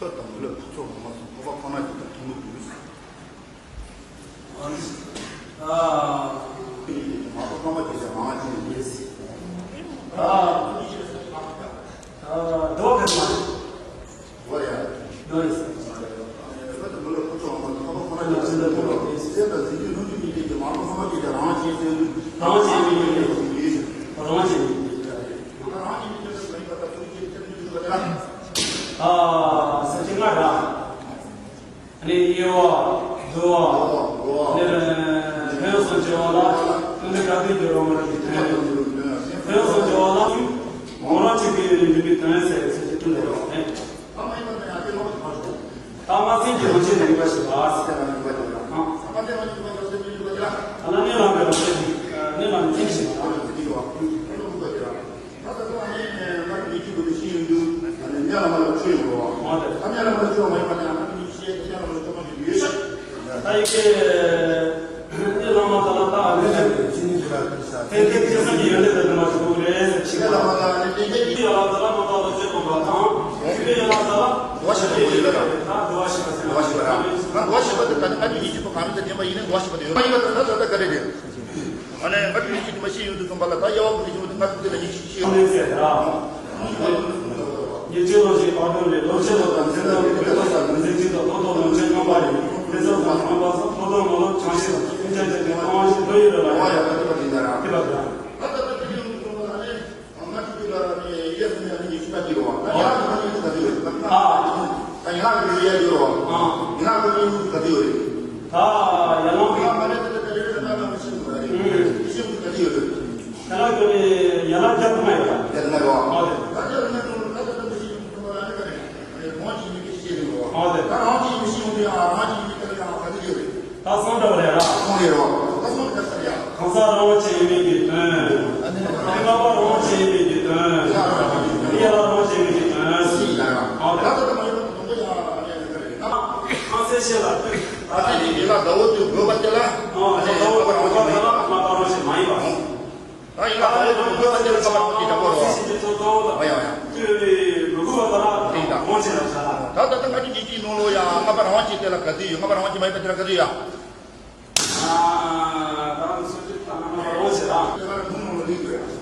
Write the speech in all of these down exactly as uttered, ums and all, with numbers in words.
དང་མི་ལ་ཕུ་ཚོགས་མ་སོང་འཕགས་པ་ཁོ་ན་ཅིག་དང་མཐུན་པོ་འདུག། ཨ། མ་གཏོགས་ཁོང་པ་དེ་ཚོ་རང་བཞིན་ཡིན། ཨ། ཨ། དོ་ག་མ། དོ་ཡ། དོ་ཡ། ཨ། མི་ལ་ཕུ་ཚོགས་མ་སོང་འཕགས་པ་ཁོ་ན་ཅིག་དང་མཐུན་པོ་འདུག། སེམས་དང་གཟི་བརྗིད་ལྷུན་གྱིས་མི་འགྱུར་གྱི་མ་གཏོགས་ཁོང་པ་དེ་ཚོ་རང་བཞིན་ཡིན། རང་བཞིན་ཡིན། རང་བཞིན་ཡིན། ཨ། ས་བཅད་ལྔ་རེད། ཨ་ནི་དབྱེ་བ། བསྡུ་བ། ཨ་ནི་ཕན་ཡོན་སོགས་བྱེད་པ་ལ་སྟོན་པའི་བཀའ་དྲིན་གྱི་རོ་མ་རིགས་ཀྱི་དོན། ཕན་ཡོན་སོགས་བྱེད་པ་ལ་ངོ་རང་བྱེད་པའི་ཡོན་ཏན་འགྲུབ་པའི་དོན་ཟེར་བའི་ས་བཅད་བདུན་ལས་རེད། ཨ། ད་མ་ཚིག་གི་རང་བཞིན་ལ་དམིགས་པ་བྱེད་པ། ཨ། ད་ནི་གནས་ལམ་གྱི་རང་བཞིན་གནས་ལམ་གྱི་རང་བཞིན། ད་ལྟ་ང་ནི་མ་གི་ཡིད་ཀྱི་སྒོ་ནས་ཤེས་ཡོང་དུས་ཨ་ནི་གནས་ལ་མ་ལ་ཆོས་ཡོང་དུས་ཨ་ནི་གནས་ལ་མ་ལ་ཆོས་མ་ཡིན་པ་ནི་ཨ་ནི་ཤེས་གནས་ལ་མ་ལ་ཆོས་མ་ཡིན་ཡོད་ཤག། ད་ཡི་གེ་གནས་ལ་མ་ལ་ད་ཨ་ནི་ལ་ཡོད་ཅི་ནི་ཅི་ལ་ཀུན་ས་ཐེག་ཐེག་ཆེན་པོའི་ཡོན་ཏན་དུ་མ་ཞུགས་པོ་རེད་ཟེར་ཆེ་གནས་ལ་མ་ལ་ནི་དེ་ཡི་གེ་ཡ་ལ་ད་ལ་མ་ལ་ལ་ཆོས་སྟོན་པ་དང་ཡི་གེ་ཡ་ལ་ད་ལ་འདུ་བ་ཞེས་པ་ཡོད་ལ་ད་འདུ་བ་ཞེས་པ་ཟེར་འདུ་བ་ཞེས་པ་ར་ང་འདུ་བ་ཞེས་པ་དེ་ད་ནི་ཨ་ནི་ཡིད་ཀྱི་སྒོ་གང་རུང་དེ་བདེན་པ་ཡིན་ན་འདུ་བ་ཞེས་པ་དེ་ཡོད་མ་ཡིན་པ་དེ་ད་ད་ལྟ་ག་རེ་རེད། ཨ་ནི་ང་ཚོ་ཡིད་ཆེས་དུ་མ་ཤེས་ཡོང་དུས་ཙམ་པ་ལ་ད་དབྱེ་བ་ཀུན་ཏུ་ཤེས་པ་དེ་ང་ཚོ་དེ་ལ་ཡིད་ཆེས་ཤེས་ཡོང་དུས་ད། ཉེར་གཅིག་ལོ་ཞིག་ཨ་དོན་ལས་ལོ་ཆེ་ལོ་དང་འཛིན་ལོ་ལས་ལོ་དང་འཛིན་གཅིག་དང་ལོ་དང་ལོ་ཆེ་རྣམ་པ་ཡིན། དེ་ཚོ་དང་རྣམ་པ་སོགས་ལོ་དང་མ་ལོ་བྱང་ཤེས་དང་ཨིན་ཅང་ཅན་གྱི་ལྟ་བ་ཞིག་ལོ་ཡི་རོ་ལ་ཡ་ཡ་ད་དེ་པ་དེ་འདྲ་ར་དེ་པ་འདྲ། ད་ལྟ་དེ་ཡོང་དུས་ཙམ་པ་ལ་ཨ་ནི། ང་ཚོ་ལ་ནི་ཡ་ཟེར་ནས་ནི་ཤི་ཁ་དེ་རོ། ད་ཡ་ལ་ནི་ག་དེ་ཡོད། ཨ། ད་ཡ་ལ་ནི་ཡ་དེ་རོ། ཨ། ཡ་ལ་ནི་ག་དེ་ཡོད། ད་ཡ་ལ་ནི་ང་མ་ནི་ད་ད་ད་རེ་རེ་ད་ད་མི་ཤེས་གི་རེད། ཤེས་གི་ག་དེ་ཡོད། ཡ་ལ་ནི་ཡ་ལ་རྒྱབ་མ་ཡོད། རྒྱབ་མ་ཡོད། ཨ། ད་ཡ་ལ་ནི་ད་ད་ད་མི་ཤེས་གི་རེད། རང་གི་ཡིན་མིན་ཤེས་ཀྱི་རེད། ཨ། ད་རང་གི་ཡིན་མིན་ཤེས་ཡོང་དུས་ཡང་རང་གི་ཡིན་མིན་དེ་ལ་ཡང་ག་དེ་ཡོད་རེད། ད་གསུམ་འདྲ་བ་རེད་ར། གསུམ་རེད་རོ། ད་གསུམ་ག་ས་ཡ། གང་ཟག་རང་དབང་ཅན་ཡིན་མིན་གྱི་དོན། ཨ་ནི་ལྔ་པ་རང་དབང་ཅན་ཡིན་མིན་གྱི་དོན། ཡ་རང་དབང་ཅན་ཡིན་མིན་གྱི་དོན། ཡ་རང་དབང་ཅན་ཡིན་མིན་གྱི་དོན། ཨ། ད་ད་ད་མ་ཡོང་དུས་དང་པོ་ཡང་ཨ་ནི་ཡང་ག་རེ་རེད། ཨ། ཨ་སེ་ཤེ་ལ་ལྟོས། ཨ་ནི་ཡི་ལ་ཟླ་བོ་དུ་དགོས་པ་དེ་ལ། ཨ་ནི་ཟླ་བོ་དུ་དགོས་པ་དེ་ལ་ལྔ་པ་རང་བཞིན་མ་ཡིན་པ། ད་ཡིན་ལ་ད་ཡོད་དུ་འགོད་པ་དེར་ཁ་པར་འོང་གི་འདྲ་པོ་རོ། ཨ་ཡ་ཡ། དེ་ཡོད་ནི་མི་དགོས་པ་ལྟར་འོང་ཆེ་ལ་ས་ལ། ད་ད་ལྟ་ང་ཚོ་ཉིད་ཀྱི་ནང་ལོ་ཡ་ལྔ་པ་རང་དབང་ཅན་དེ་ལ་ག་ཚོད་ཡོད། ལྔ་པ་རང་དབང་ཅན་མ་ཡིན་པ་དེ་ལ་ག་ཚོད་ཡ། ཨ། ད་ང་ཚོ་ཚོད་ཚོད་ད་ལྔ་པ་རང་དབང་ཅན་ལ། ལྔ་པ་རང་དབང་ནང་ལོ་ལིང་དགོས་ཡ།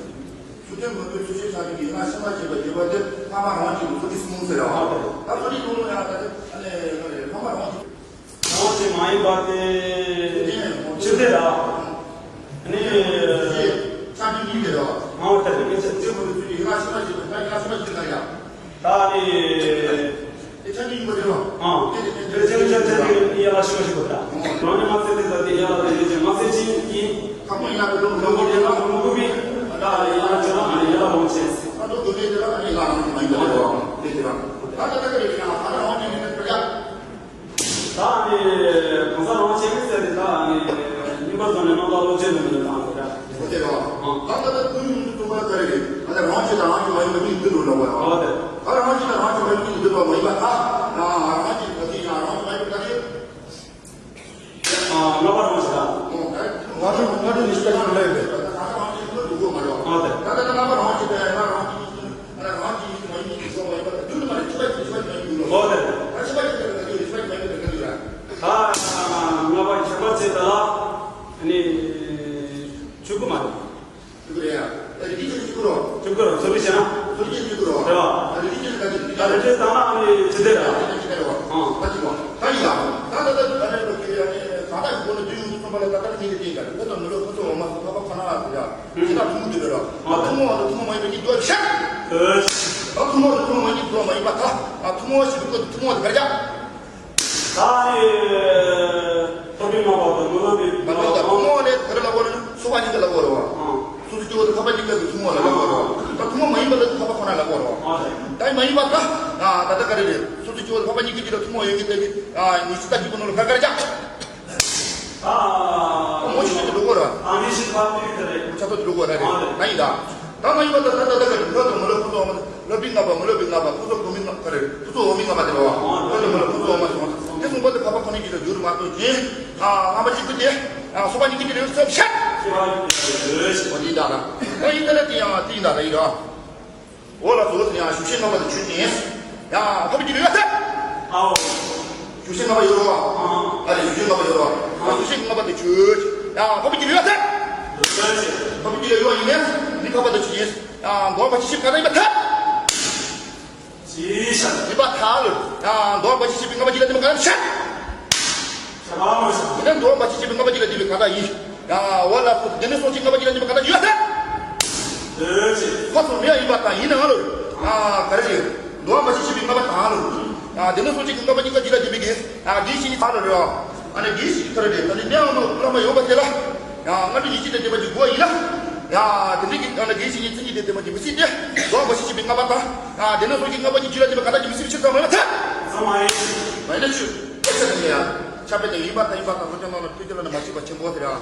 ཚུལ་ཁྲིམས་མི་དགོས་ཚུལ་ཁྲིམས་བྱ་རྒྱུ་ཡིན་ན་ཤ་མ་བྱེད་པ་བྱེད་པ་དེ་ལྔ་པ་རང་དབང་ཅན་གྱི་ཚུལ་ཁྲིམས་སྲུང་ཟེར་ཡ། ད་ཚོད་ཀྱི་ནང་ལོ་ཡ་ད་དེ་ཨ་ནི་ལྔ་པ་རང་དབང་ཅན། རང་བཞིན་མ་ཡིན་པ་སྟེ། ཆོས་དེ་ར། ནི། ཆ་རྒྱུས་གཉིས་དེ་ར། ང་བ་ད་རེས་ངས་ཆ་རྒྱུས་མི་འདུག་ཚུལ་གྱིས་ང་ཤི་མ་ཞིག་ད་ང་ཤི་མ་ཞིག་ན་ཡ། ད་ནི། དེ་ཆ་རྒྱུས་གཉིས་པ་དེ་ར། ཨང་། དེ་དེ་དེ་དེ་ཆ་རྒྱུས་ཆ་རྒྱུས་ཡ་ལ་ཤི་མ་ཞིག་གོ་ད། རང་ནི་མ་ཚེ་དེ་ད་དེ་ཡ་ལ་དེ་དེ་མ་ཚེ་ཅིན་གྱིས། ཁ་མོ་ཡ་ལ་ལོ་ལོ་ཡ་ལ་ལོ་གུ་མི། ད་ཡ་ལ་ཆ་ལ་ཡ་ལ་ལོ་ཆེ། ད་དོ་དོ་དེ་དེ་ར་ཡ་ལ་མ་ཡ་ལ་དེ་དེ་ར། ད་ད་ད་ག་རེ་ཡ་ད་རང་བཞིན་མི་འདུག་ཡ། ད་ནི་གང་ཟག་རང་བཞིན་ཟེར་ཏེ་ད་ནི་གཉིས་པ་དང་ནི་རྣམ་དག་བློ་ཅན་དུ་མི་ལ་དང་ཟེར་ད། ཨོ་དེ་རེད་བ། ད་ལྟ་ད་ཀུན་སློང་དུ་གསུངས་པ་ལྟར་རེད། ད་ལྟ་རང་བཞིན་དང་རང་བཞིན་མ་ཡིན་པ་གཉིས་འདུས་འགྲོ་འདྲ་བ་ཡོད། ཨོ་དེ། ད་རང་བཞིན་དང་རང་བཞིན་མ་ཡིན་པ་གཉིས་འདུས་འགྲོ་མ་ཡིན་པ་ད། ཨ། རང་བཞིན་ག་ཚོད་ཡང་རང་བཞིན་མ་ཡིན་པ་ག་ཚོད། ཨ། ལྔ་པ་རང་བཞིན་དང་། ཨོ་ད། ང་ཚོ་ང་ཚོ་ནི་སྤྱི་ལ་ལས་པས། ད་ལྟ་རང་བཞིན་ཀུན་འདུས་འགྲོ་མ་རེད་བ། ཨོ་དེ། ད་ལྟ་ལྔ་པ་རང་བཞིན་དང་ང་རང་བཞིན། ཨ་ནི་རང་གི་ཡིད་མ་ཡིན་གྱི་སོགས་པ་ཡིན་པ་དང་རྒྱུ་ནི་མ་རེད། ཕྱི་པ་ཡིན་ཕྱི་པ་ཡིན་པ་ཡིན་ལོ། ཨོ་དེ། ད་ཕྱི་པ་ཡིན་དེ་ལ་ག་དུས་ཕྱི་པ་ཡིན་མ་ཡིན་དེ་ལ་ག་དུས་ར། ད་ལྔ་པ་ཁྱད་པར་ཅན་དེ་ལ་ནི་ཆོས་སྐུ་མ་རེད། ཆོས་སྐུ་རེད་ཡ། ད་རིགས་ཀྱི་ཆོས་སྐུ་རོ། ཆོས་སྐུ་རོ། ཚོགས་རིགས་བྱས་ན། ཚོགས་རིགས་ཆོས་སྐུ་རོ། རེད་བ། ད་རིགས་ཀྱི་ཆོས་ག་དུས་ད་རིགས་ཀྱི་ད་ན་ནི་ཅི་དེ་ར། ད་ཅི་རེད་བ། ཨང་། ད་ཅི་བ། ད་ཡིན་ཡ། ད་ད་ད་ད་ནི་ད་ད་ག་ནས་ད་ད་གོ་ནི་དུས་ཡོང་དུས་ཙམ་པ་ལ་ད་ད་ད་ནི་དེ་དེ་ག་རེད། ད་ད་མི་ལོ་ཁོ་ཚོ་འོ་མ་ཁོ་ཁ་པ་ཁ་ན་ཡ། ཅི་ད་ཐུན་མོང་དེ་རེད་ར། ད་ཐུན་མོང་བ་དང་ཐུན་མོང་མ་ཡིན་པ་གཉིས་འདུ་བ་ཤག་ད་ཐུན་མོང་དང་ཐུན་མོང་མ་ཡིན་འདུ་བ་མ་ཡིན་པ་ད། ཐུན་མོང་བ་ཞིག་འདུ་ཐུན་མོང་བ་དེ་ག་རེ་ཡ། ད་ནི་སློབ་དཔོན་ལྔ་པ་དང་མི་སློབ་པའི། མི་སློབ་དང་ཐུན་མོང་བ་ལས་ག་རེ་ལབ་དགོས་རེད། སོ་སོ་སྐྱེ་བོ་དེ་འཕགས་པ་གཉིས་ཀ་གི་ཐུན་མོང་ལ་ལབ་དགོས་རེད། ད་ཐུན་མོང་མ་ཡིན་པ་ལ་འཕགས་པ་ཁོ་ན་ལབ་དགོས་རེད། ད་མ་ཡིན་པ་ད། ད་ལྟ་ག་རེ་རེད། སོ་སོ་སྐྱེ་བོ་དེ་འཕགས་པ་གཉིས་ཀ་གི་ད་ཐུན་མོང་ཡོད་ཀྱི་ད་གི་ཉི་ཤུ་རྩ་གཅིག་པོ་ནང་ལ་ག་རེ་ག་རེ་ཡ། ཨ། ཨོ་ཞིག་འགྲོ་གོ་ར། ཨ་ནི་ཞིག་ཕ་མི་རིགས་དེ་རེད། ཆ་ཚོད་འགྲོ་གོ་ར་རེད། ཨ་རེད། ན་ཡིན་ད། ད་མ་ཡིན་པ་ད་ད་ད་ད་ག་རེ་ལོ་དང་མི་ལོ་ཁོ་ཚོ་འོ་མ་ལོ་པི་ལྔ་པ་མི་ལོ་པི་ལྔ་པ་ཁོ་ཚོ་གོ་མི་ལྔ་པ་རེད། ཁོ་ཚོ་འོ་མི་ལྔ་པ་དེ་རེད་བ། ལོ་དང་མི་ལོ་ཁོ་ཚོ་འོ་མ་སོང་དེ་གསུངས་པ་དེ་འཕགས་པ་ཁོ་ན་གི་ད་འགྱུར་མ་གཏོགས་ཅན། ཨ་ལྔ་པ་གཅིག་པུ་དེ། ཨ་སོ་པ་གཉིས་ཀྱི་དེ་རེད་ཟེར་བཤད། ཨོ་དེ་ཡིན་ད་ད། ད་ཡིན་ད་ད་དེ་ཡང་དེ་ཡིན་ད་ད་ཡིན་ར། འོ་ལ་ཟོ་ཟེར་ཡང་ཞུ་ཤེས་རྣམ་པ་དང་ཆོས་ཅན། ཡང་ཕ་བུ་ཀྱི་ལུས་ཡ་ཐལ། ཨའོ། ཞུ་ཤེས་ལྔ་པ་ཡོད་རོ། ཨ་རེ། ཞུ་ཤེས་ལྔ་པ་ཡོད་རོ། ཞུ་ཤེས་ལྔ་པ་དེ་ཆོས། ཡ། འཕགས་པའི་རྒྱུད་ལ་ཡོད་ཐལ། འཕགས་པའི་རྒྱུད་ལ་ཡོད་ཡིན་ནས་འདི་འཕགས་པ་དེ་ཆོས་ཡིན། ཡ། འདུལ་བ་མ་བྱས་ཤེས་པའི་ངེས་པ་ཐལ། ཅི་ཤ། ངེས་པ་ཐལ་ལོ། ཡ། འདུལ་བ་མ་བྱས་ཤེས་པའི་ངེས་པ་ཅི་ལ་ལྡན་པའི་གང་ཟག་ཤ། ཤ་བ་མ་ཤ། ཡིན་ན་འདུལ་བ་མ་བྱས་ཤེས་པའི་ངེས་པ་ཅི་ལ་ལྡན་པའི་གང་ཟག་ཡིན། ཡ། འོ་ལགས་སོ། དེ་ནས་སོ་སྐྱེའི་ངེས་པ་ཅི་ལ་ལྡན་པའི་གང་ཟག་ཡོད་ཐལ། འདོད་ཅི། ཁོ་ཚོ་མེད་ཡིན་པ་དང་ཡིན་ནའང་ལོ། ཡ། ག་རེ་རེད། འདུལ་བ་མ་བྱས་ཤེས་པའི་ངེས་པ་དང་ལོ། ཡ། དེ་ནས་སོ་སྐྱེའི་ངེས་པ་གཉིས་ཀ་ཅི་ལ་ལྡན་པའི་གང་ཟག་ཡིན། ཡ། དགེ་བཤེས་གཉིས་ཐལ་ལོ་རེད། ཨ་ནི་དགེ་བཤེས་གཉིས་ཐལ་རེད། ད་ནི་གནས་དབང་མོ་བླ་མ་ཡོད་པ་དེ་ལ། ཡ། སྔ་འགྲོ་ཡིད་བྱེད་དང་ལྡན་པ་གྱི་དགོས་ཡིན་ལ། ཡ། དེ་འདྲའི་གི་ཨ་ནི་དགེ་བཤེས་གཉིས་མཚན་ཉིད་དང་ལྡན་པ་གྱི་མི་སྲིད་དེ། འདུལ་བ་མ་བྱས་ཤེས་པའི་ངེས་པ་དང་། ཡ། དེ་ནས་སོ་སྐྱེའི་ངེས་པ་གཉིས་ཅི་ལ་ལྡན་པའི་གང་ཟག་གི་མི་སྲིད་པའི་ཕྱིར་དང་མ་ཡིན་པར་ཐལ། ཚང་མ་ཡིན། མ་ཡིན་ན་ཆོས། ཨེ་ཚེ་རིང་ལ་ཡ། ཁྱབ་སྤེལ་དེ་ཡིན་པར་ཐལ། ཡིན་པར་ཐལ། ཁོ་ཚོ་རྣམས་ལ་ཐུགས་རྗེ་བླ་ན་མ་མཆིས་པ་ཆེན་པོ་ཟེར་ཡ།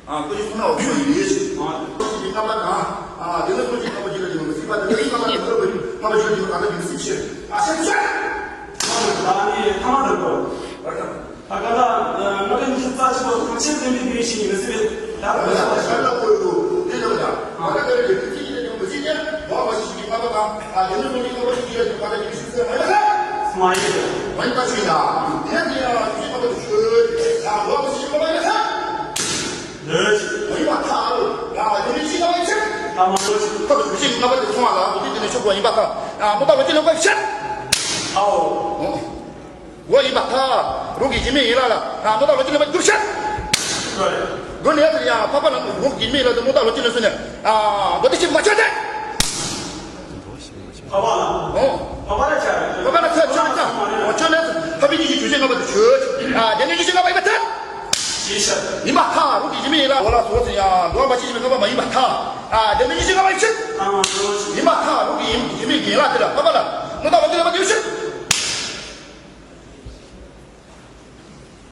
ཨ། ཀུན་གཞི་ཚོགས་རྣམས་འོག་ཆོས་ཡིན་ཞེས། ཨ། སོ་སྐྱེའི་ངེས་པ་དང་། ཨ། དེ་ནས་སོ་སྐྱེའི་ངེས་པ་ཅི་ལ་ལྡན་པའི་མི་སྲིད་པ་དང་། དེ་ནས་ངེས་པ་དང་ངེས་པ་ཡིན། ངེས་པ་ཅི་ལ་ལྡན་པའི་གང་ཟག་གི་མི་སྲིད་ཕྱིར། ཨ། ཤེས་ཚུལ། ཨ་ནི་ཐ་མ་འདྲ་པོ། ད་ག་ད་སྔ་འགྲོ་ཉི་ཤུ་རྩ་གཅིག་པོ་ཐམས་ཅད་མཁྱེན་པའི་དགེ་བཤེས་ཉིད་མི་སྲིད་པས། ད་ག་ད་ཤར་ལ་ཁོ་ཡོད་དེ་ལ་ཡང་། ཨ། ད་ག་རེ་རེད། དེ་ཅི་ཡིན་ན་མི་སྲིད་ཀྱང་། འདུལ་བ་མ་བྱས་ཤེས་པའི་ངེས་པ་དང་། ཨ། དེ་ནས་སོ་སྐྱེའི་ངེས་པ་ཅི་ལ་ལྡན་པའི་གང་ཟག་གི་མི་སྲིད་ཟེར་མ་ཡིན་པར་ཐལ། མ་ཡིན། མ་ཡིན་པ་ཆོས་ཡིན་ན། དེ་ཡང་ཡིད་བྱེད་ངེས་པ་དེ་ཆོས། ཡང་འདུལ་བ་མ་བྱས་ཤེས་པའི་ངེས་པ་ཡིན་པར་ཐལ། མ་ཡིན་པར་ཐལ་ལོ། ཡ། དེ་ནས་ཅི་ལ་ཡིན་ཕྱིར། ཐ་མ་འདོད་ཅི། ཁོ་ཚོ་ཡིད་བྱེད་ངེས་པ་དེ་མཚུངས་པ་ལ་འདོད་དེ། དེ་ནས་ཆོས་སྐུ་ཡིན་པར་ཐལ། ཡ། སྣོད་དང་ལུས་ཀྱི་ལེན་པའི་ཕྱིར། ཨའོ། འོ། འོ་ཡིན་པར་ཐལ། རང་གི་གཞི་མེད་ཡིན་ལ་ལ། ཡ། སྣོད་དང་ལུས་ཀྱི་ལེན་པ་འགྱུར་ཕྱིར། འགྱུར་ནས་ཡ། འཕགས་པ་ལ་རང་གི་གཞི་མེད་ལ་དེ་སྣོད་དང་ལུས་ཀྱི་ལེན་སོང་ནས། ཡ། འདོད་དེ་ཕྱིར་མ་ཆགས་ཏེ། འཕགས་པ་ལ། འོ། འཕགས་པ་ལ་ཆགས། འཕགས་པ་ལ་ཆགས་ཆགས་ཆགས། འོ། ཆོས་ལས་འཕགས་པའི་ཡིད་བྱེད་ཆོས་ཅན་ངེས་པ་དེ་ཆོས། ཨ། དེ་ནས་ཡིད་བྱེད་ངེས་པ་ཡིན་པར་ཐལ། ཅི་ཤ། ཡིན་པར་ཐལ། རང་གི་གཞི་མེད་ཡིན་ལ། འོ་ལགས་སོ་ཟེར་ཡ། འདུལ་བ་མ་བྱས་ཤེས་པའི་ངེས་པ་མ་ཡིན་པར་ཐལ། ཨ། དེ་ནས་ཡིད་བྱེད་ངེས་པ་ཡིན་ཕྱིར། ཡིན་པར་ཐལ། རང་གི་གཞི་མེད་ཡིན་ལ། དེ་ལ་འཕགས་པ་ལ་སྣོད་དང་ལུས་ཀྱི་ལེན་པ་འགྱུར་ཕྱིར།